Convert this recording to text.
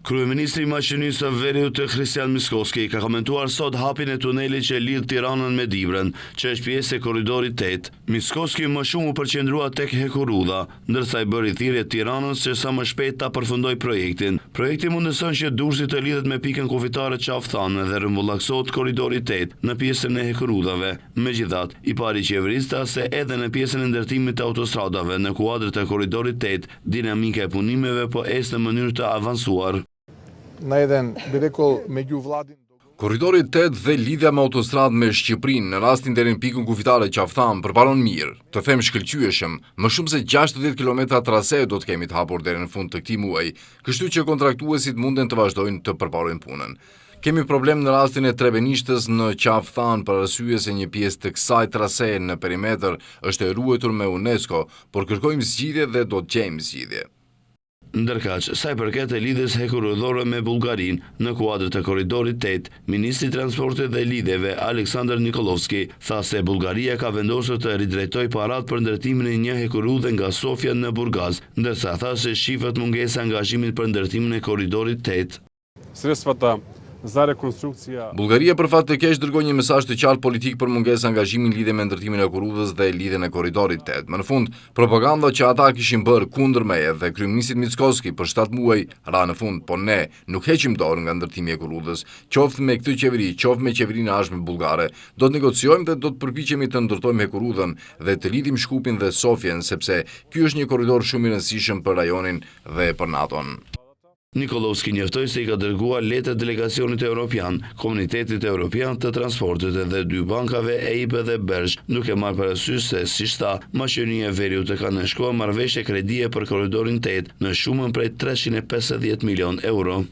Kryeministri i Maqedonisë së Veriut Hristijan Mickoski ka komentuar sot hapjen e tunelit që lidh Tiranën me Dibrën, që është pjesë e Korridorit 8. Mickoski më shumë u përqendrua tek hekurudha, ndërsa i bëri thirrje Tiranës që sa më shpejt ta përfundojë projektin. Projekti mundëson që Durrësi të lidhet me pikën kufitare Qafë Thanë dhe rrumbullaksohet Korridori 8 në pjesën e hekurudhave. Megjithatë, i pari i qeverisë tha se edhe në pjesën e ndërtimit të autostradave në kuadër të Korridorit 8, Dinamika e punimeve po ecë në mënyrë të avancuar. Na jedan, bi rekol, međuvladin Korridori 8 dhe lidhja me autostradë me Shqipërinë, në rastin deri në pikën kufitare Qafë Thanë, përparon mirë, të them shkëlqyeshëm, më shumë se 60 kilometra trase do të kemi të hapur deri në fund të këtij muaji, kështu që kontraktuesit munden të vazhdojnë të përparojnë punën. Kemi problem në rastin e Trebenishtës në Qafë Thanë për arsye se një pjesë të kësaj traseje në perimetër është e ruajtur me UNESCO, Por kërkojmë zgjidhje dhe do të gjejmë zgjidhje. Ndërkaq, sa i përket lidhjes hekurudhore me Bullgarinë, në kuadër të Korridorit 8, ministri i Transportit dhe Lidhjeve, Aleksandar Nikollovski, tha se Bullgaria ka vendosur të ridrejtojë paratë për ndërtimin e një hekurudhe nga Sofja në Burgas, ndërsa tha se shifet mungesa e angazhimit për ndërtimin e Korridorit 8. Sredstvata za rekonstrukcija. Bullgaria për fat të keq dërgoi një mesazh të qartë politik për mungesë angazhimi në lidhje me ndërtimin e hekurudhës dhe lidhjen e korridorit 8. Më në fund, propaganda që ata kishin bërë kundër meje dhe kryeministrit Mickoski për 7 muaj ra në fund, por ne nuk heqim dorë nga ndërtimi i hekurudhës, qoftë me këtë qeveri, qoftë me qeverinë e ardhshme bullgare. Do të negociojmë dhe do të përpiqemi të ndërtojmë hekurudhën dhe të lidhim Shkupin dhe Sofjen, sepse ky është një korridor shumë i rëndësishëm për rajonin dhe për NATO-n. Nikollovski njoftoi se i ka dërguar letër Delegacionit Europian, Komunitetit Europian të Transportit dhe dy bankave EIB dhe BERZH, duke marrë parasysh se, siç tha, Maqedonia e Veriut ka nënshkruar marrëveshje kredie për Korridorin 8 në shumën prej 350 milionë euro.